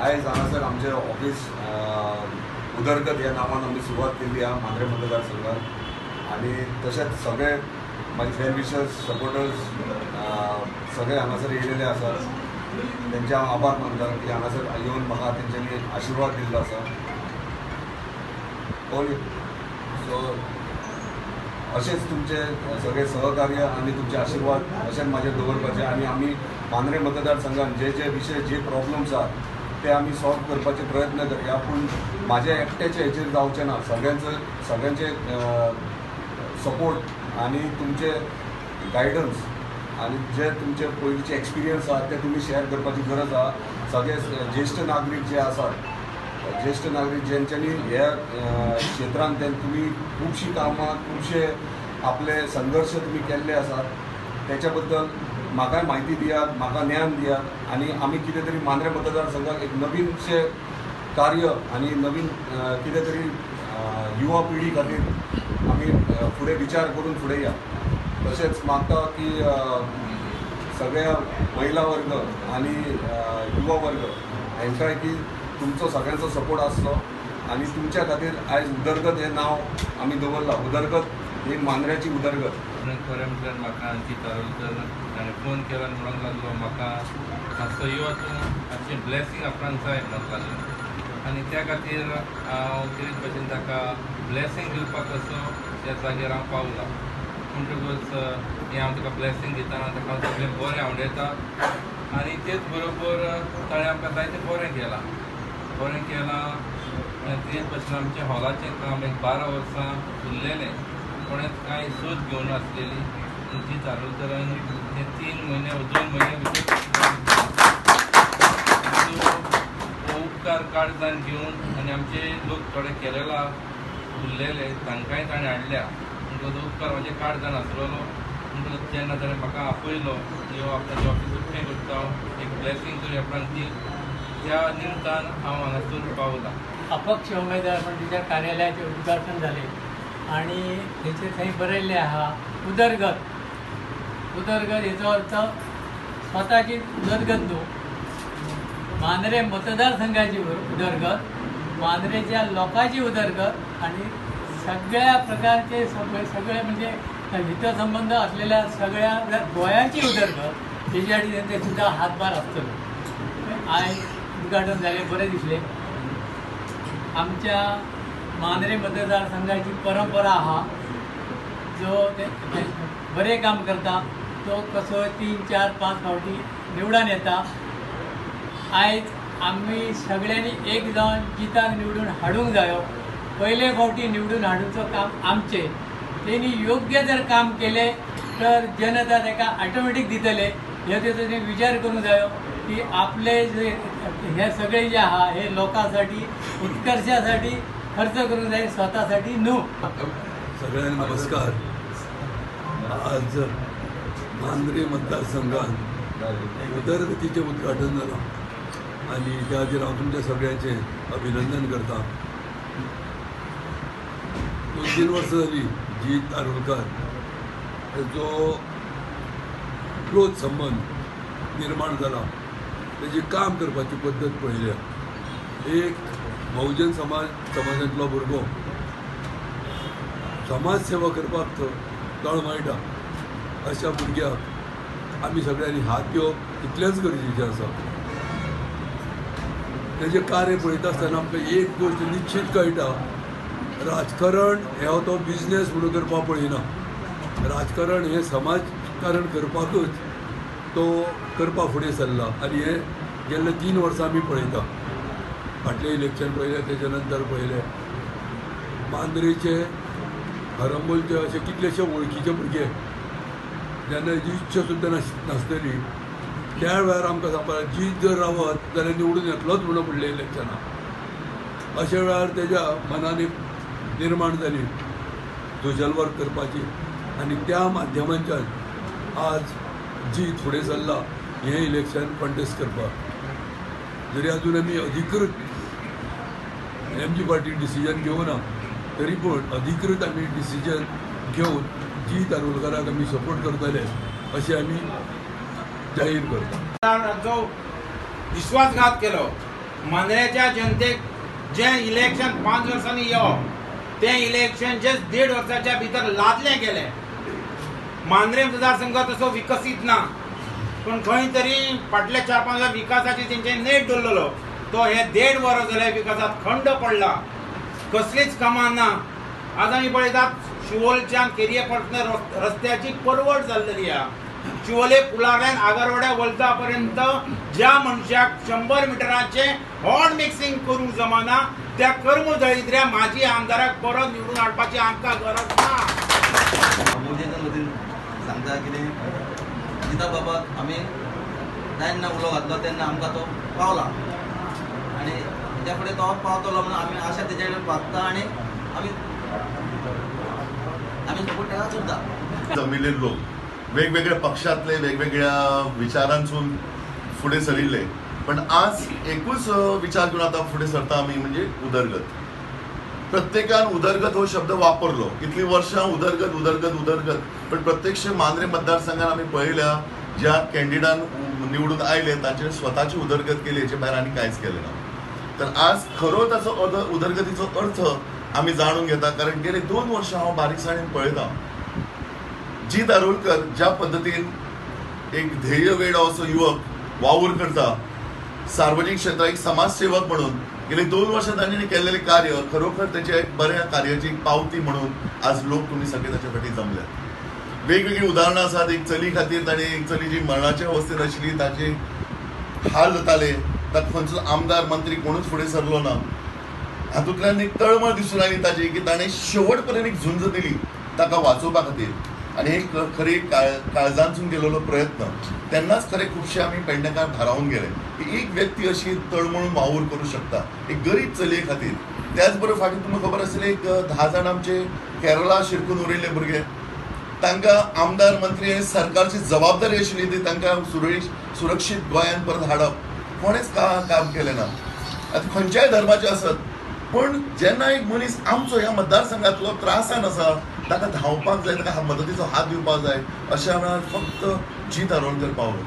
आयज हांगासर आमचें ऑफिस उदरगत ह्या नांवान आमी सुरवात केल्ली आहा मांद्रे मतदारसंघात आनी तशेंच सगळे म्हाजे वेल विशर्स, सपोर्टर्स सगळे हांगासर येयलेले आसात. तेंचे हांव आभार मानता की हांगासर येवन म्हाका तेंच्यांनी आशिर्वाद दिल्लो आसा. ओके, सो अशेंच तुमचे सगळे सहकार्य आनी तुमचे आशिर्वाद अशेंच म्हाजेर दवरपाचे आनी आमी मांद्रे मतदारसंघात जे जे विशय, जे प्रॉब्लम्स आहात, ते आमी सॉल्व करपाचे प्रयत्न करया. पूण म्हाज्या एकट्याचे हेचेर जावचें ना. सगळ्यांचे सपोर्ट आनी तुमचे गायडन्स आनी जे तुमचे पयलींचे एक्सपिरियन्स आहात, ते तुमी शेअर करपाची गरज आहा. सगळे ज्येश्ठ नागरीक जे आसात, ज्येश्ठ नागरीक जेंच्यांनी ह्या क्षेत्रांत तुमी खुबशीं कामां, खुबशे आपले संघर्श तुमी केल्ले आसात, त्याच्या बद्दल म्हाकाय म्हायती दियात, म्हाका ज्ञान दियात आनी आमी कितें तरी मांद्रे मतदारसंघाक एक नवीनशें कार्य आनी नवीन कितें तरी युवा पिढी खातीर आमी फुडें विचार करून फुडें या. तशेंच मागता की सगळ्या महिला वर्ग आनी युवा वर्ग हांकांय की तुमचो सगळ्यांचो सपोर्ट आसचो आनी तुमच्या खातीर आयज उदरगत हें नांव आमी दवरलां. उदरगत ही मांद्र्याची उदरगत. म्हणून खरें म्हटल्यार म्हाका जीत आरोलकर ताणें फोन केलो आनी म्हणूंक लागलो, म्हाका मातसो यो तूं, मातशें ब्लेसींग आपणाक जाय म्हणूंक लागलो. आनी त्या खातीर हांव तेच भशेन ताका ब्लेसींग दिवपाक कसो त्या जाग्यार हांव पावला. म्हणटकूच हें हांव ताका ब्लेसींग दितना ताका हांव सगळें बरें आवडयता आनी तेच बरोबर ताणें आमकां जायतें बरें केलां, बरें केलां. आनी तेच भशेन आमचें हॉलाचें काम एक 12 वर्सां उरलेलें, कोणेच कांय सोद घेवन नासलेली. पूण जीत आरोलकरान तें 3 म्हयने, 2 म्हयन्या भितर हो उपकार काळजान घेवन आनी आमचे लोक थोडे केरला उरलेले, तांकांय ताणें हाडल्या. म्हणटकच तो उपकार म्हाज्या काळजान आसलेलो. म्हणटकच जेन्ना ताणें म्हाका आपयलो, यो, आपणाचें ऑफीस उक्तें करता, एक ब्लेसींग तरी आपणाक दी, त्या निमतान हांव हांगासर पावलां. अपक्ष उमेदवार म्हण तिच्या कार्यालयाचे उद्घाटन झाले आणि थंयचेर थंय बरयल्लें आहा उदरगत. उदरगत हेचो अर्थ स्वताची उदरगत न्हू, मांद्रे मतदारसंघाची उदरगत, मांद्रेच्या लोकांची उदरगत आणि सगळ्या प्रकारचे सगळे सगळे म्हणजे हितसंबंध असलेल्या सगळ्या गोंयाची उदरगत, तेच्यासाठी तेंचे सुद्धा हातभार आसतलो. आयज उद्घाटन जालें, बरें दिसलें. आमच्या मांद्रे मतदारसंघाची परंपरा आहा, जो ते बरें काम करता तो कसो तीन, चार, पांच फावटी निवडून येता. आयज आमी सगळ्यांनी एक जावन जिताक निवडून हाडूंक जायो. पयले फावटी निवडून हाडूचो काम आमचें. तेणी योग्य जर काम केलें तर जनता ताका ऑटोमॅटीक दितले. हे तेचो विचार करूंक जायो की आपले जे हे सगळे जे आहा, हे लोकांसाठी, उत्कर्षासाठी खर्च करूंक जाय, स्वतासाठी न्हू. सगळ्यांना नमस्कार. आज मांद्रे मतदारसंघात उदरगतीचें उद्घाटन जालां आनी त्या खातीर हांव तुमच्या सगळ्यांचें अभिनंदन करता. 2-3 वर्सां जाली, जीत आरोलकर जो क्लोज संबंद निर्माण जाला, तेजी काम करपाची पद्दत पळयल्या. एक बहुजन समाजांतलो भुरगो समाज सेवा करपाक तळमळटा, अशा भुरग्याक आमी सगळ्यांनी हात दिवप इतलेंच गरजेचें आसा. तेजें कार्य पळयता आसतना आमकां एक गोश्ट निश्चीत कळटा, राजकारण हो तो बिजनेस म्हणून करपाक पळयना. राजकारण हें समाजकारण करपाकूच तो करपा फुडें सरला आनी हें गेल्ले 3 वर्सां आमी पळयता. फाटलें इलेक्शन पळयलें, तेच्या नंतर पळयलें, मांद्रेचे, हरंबोलचे अशे कितलेशे वळखीचे भुरगे जेन्ना हेजी इच्छा सुद्दां नासतली, त्या वेळार आमकां सांगपाक, जीत जर रावत जाल्यार निवडून येतलोच म्हणून फुडल्या इलेक्शनाक. अशा वेळार तेज्या मनान एक निर्माण जाली सोशल वर्क करपाची आनी त्या माध्यमांच्यान आज जीत फुडें सरला हें इलेक्शन कॉन्टेस्ट करपाक. जरी अजून आमी अधिकृत एमजी पार्टी डिसिजन घेवना, तरी पूण अधिकृत आमी डिसिजन घेवन जीत आरोलकाराक आमी सपोर्ट करतले अशें आमी जाहीर करता. जो विश्वासघात केलो. मांद्रेच्या जनतेक जें इलेक्शन 5 वर्सांनी येवप तें इलेक्शन जे 1.5 वर्साच्या भितर लादलें गेलें. मांद्रे मतदारसंघ तसो विकसीत ना, पूण खंय तरी फाटल्या 4-5 वर्सां विकासाची तेंचे नेट दवरलेलो तो हे 1.5 वर्स जाल्यार विकासात खंड पडला, कसलीच कामां ना. आज आमी पळयतात शिवोलच्यान केरये पर्यंत रस्त्याची परवड जाल्लेली आहा. शिवोले पुलावयल्यान आगरवाड्या वलता पर्यंत ज्या मनशाक 100 मिटरांचे हॉट मिक्सिंग करूंक जमना त्या कर्मदळिद्र्या माजी आमदाराक परत निवडून हाडपाची आमकां गरज ना. मोदीच्या वतीन सांगता कितें, जिता बाबाक आमी जेन्ना उलो घातलो तेन्ना आमकां तो पावला आनी तेच्या फुडें तो पावतलो म्हणून आमी आशा तेजे कडेन बागता आनी आमी आमी सपोर्ट ताका करता. जमिल्ले लोक वेगवेगळ्या पक्षांतले वेगवेगळ्या विचारांसून फुडें सरिल्ले, पण आज एकूच विचार घेवन आतां फुडें सरता आमी, म्हणजे उदरगत. प्रत्येकान उदरगत हो शब्द वापरलो इतलीं वर्सां, उदरगत उदरगत उदरगत, पण प्रत्यक्ष मांद्रे मतदारसंघात आमी पळयल्या ज्या कॅन्डिडेटान निवडून आयले तांचे स्वताची उदरगत केली, हेचे भायर आनी कांयच केलें ना. तर आज खरो ताचो उदरगतीचो अर्थ आमी जाणून घेता, कारण गेले 2 वर्सां हांव बारीकसाणेन पळयतां जी दारोलकर ज्या पद्दतीन एक ध्येय वेडो असो युवक वावर करता सार्वजनिक क्षेत्रात, एक समाजसेवक म्हणून गेले 2 वर्सां तांणी केल्लेलें कार्य खरोखर तेच्या एक बऱ्या कार्याची एक पावती म्हणून आज लोक तुमी सगळे ताच्या फाटीं जमल्यात. वेगवेगळीं उदाहरणां आसात. एक चली खातीर ताणें, एक चली जी मरणाच्या अवस्थेत आशिल्ली ताचे हाल जाताले, ताका खंयचो आमदार मंत्री कोणूच फुडें सरलो ना. हातूंतल्यान एक तळमळ दिसून आयली ताजी की ताणें शेवट पर्यंत एक झुंज दिली ताका वाचोवपा खातीर, आनी एक खरी काळजांतसून केलेलो प्रयत्न. तेन्नाच खरें खुबशे आमी पेडणेकार भारावन गेले की एक व्यक्ती अशी तळमळून वावर करूं शकता एक गरीब चलये खातीर. त्याच बरोबर फाटीं तुमकां खबर आसतलें एक 10 जाण आमचे केरळा शिरकून उरिल्ले भुरगे, तांकां आमदार मंत्री आनी सरकारची जबाबदारी आशिल्ली ती तांकां सुरक्षीत गोंयांत परत हाडप, कोणेच काम केलें ना. आतां खंयच्याय धर्माचे आसत, पूण जेन्ना एक मनीस आमचो ह्या मतदारसंघांतलो त्रासान आसा ताका धांवपाक जाय, ताका मदतीचो हात दिवपाक जाय, अशा वेळार फक्त जी दारोलकर पावलो.